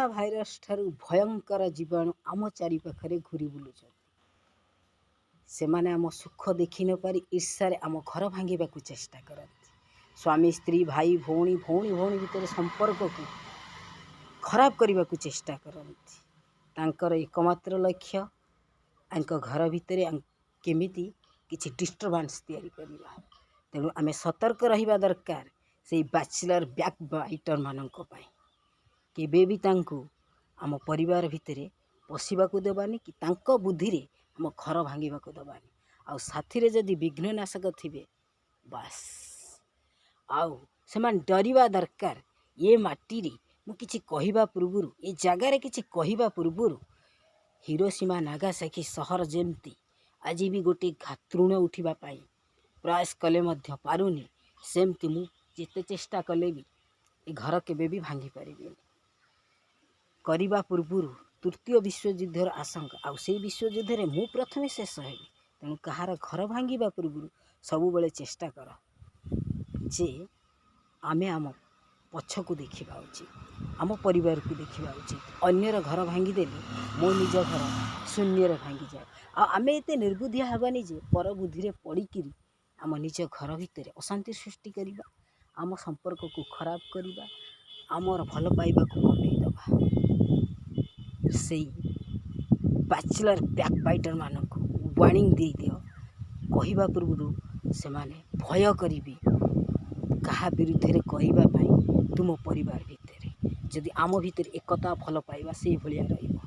Virus ଠାରୁ ଭୟଙ୍କର ଜୀବାଣୁ ଆମ ଚାରିପାଖରେ ଘୁରି ବୁଲୁଛନ୍ତି। ସେମାନେ ଆମ ସୁଖ ଦେଖି ନପାରି ଈର୍ଷାରେ ଆମ ଘର ଭାଙ୍ଗିବାକୁ ଚେଷ୍ଟା କରନ୍ତି। ସ୍ୱାମୀ ସ୍ତ୍ରୀ, ଭାଇ ଭଉଣୀ, ଭଉଣୀ ଭଉଣୀ ଭିତରେ ସମ୍ପର୍କକୁ ଖରାପ କରିବାକୁ ଚେଷ୍ଟା କରନ୍ତି। ତାଙ୍କର ଏକମାତ୍ର ଲକ୍ଷ୍ୟ ଆଙ୍କ ଘର ଭିତରେ କେମିତି କିଛି ଡିଷ୍ଟର୍ବାନ୍ସ ତିଆରି କରିବା। ତେଣୁ ଆମେ ସତର୍କ ରହିବା ଦରକାର ସେଇ ବ୍ୟାଚଲର୍ ବ୍ୟାକ୍ ବାଇଟର୍ମାନଙ୍କ ପାଇଁ। କେବେ ବି ତାଙ୍କୁ ଆମ ପରିବାର ଭିତରେ ପଶିବାକୁ ଦେବାନି କି ତାଙ୍କ ବୁଦ୍ଧିରେ ଆମ ଘର ଭାଙ୍ଗିବାକୁ ଦେବାନି। ଆଉ ସାଥିରେ ଯଦି ବିଘ୍ନନାଶକ ଥିବେ, ବାସ୍, ଆଉ ସେମାନେ ଡରିବା ଦରକାର। ଏ ମାଟିରେ ମୁଁ କିଛି କହିବା ପୂର୍ବରୁ, ଏ ଜାଗାରେ କିଛି କହିବା ପୂର୍ବରୁ, ହିରୋସୀମା ନାଗାସାକି ସହର ଯେମିତି ଆଜି ବି ଗୋଟିଏ ତୃଣ ଉଠିବା ପାଇଁ ପ୍ରୟାସ କଲେ ମଧ୍ୟ ପାରୁନି, ସେମିତି ମୁଁ ଯେତେ ଚେଷ୍ଟା କଲେ ବି ଏ ଘର କେବେ ବି ଭାଙ୍ଗି ପାରିବିନି। କରିବା ପୂର୍ବରୁ ତୃତୀୟ ବିଶ୍ୱଯୁଦ୍ଧର ଆଶଙ୍କା, ଆଉ ସେଇ ବିଶ୍ୱଯୁଦ୍ଧରେ ମୁଁ ପ୍ରଥମେ ଶେଷ ହେବି। ତେଣୁ କାହାର ଘର ଭାଙ୍ଗିବା ପୂର୍ବରୁ ସବୁବେଳେ ଚେଷ୍ଟା କର ଯେ ଆମେ ଆମ ପଛକୁ ଦେଖିବା ଉଚିତ, ଆମ ପରିବାରକୁ ଦେଖିବା ଉଚିତ। ଅନ୍ୟର ଘର ଭାଙ୍ଗିଦେଲେ ମୋ ନିଜ ଘର ଶୂନ୍ୟରେ ଭାଙ୍ଗିଯାଏ। ଆଉ ଆମେ ଏତେ ନିର୍ବୁଦ୍ଧିଆ ହେବାନି ଯେ ପର ବୁଦ୍ଧିରେ ପଡ଼ିକିରି ଆମ ନିଜ ଘର ଭିତରେ ଅଶାନ୍ତି ସୃଷ୍ଟି କରିବା, ଆମ ସମ୍ପର୍କକୁ ଖରାପ କରିବା, ଆମର ଭଲ ପାଇବାକୁ କମେଇ ଦେବା। ସେଇ ବ୍ୟାଚଲର୍ ବ୍ୟାକ୍ ବାଇଟର୍ମାନଙ୍କୁ ୱାର୍ଣ୍ଣିଂ ଦେଇଦିଅ, କହିବା ପୂର୍ବରୁ ସେମାନେ ଭୟ କରିବେ କାହା ବିରୁଦ୍ଧରେ କହିବା ପାଇଁ। ତୁମ ପରିବାର ଭିତରେ ଯଦି ଆମ ଭିତରେ ଏକତା, ଭଲ ପାଇବା ସେଇଭଳିଆ ରହିବ।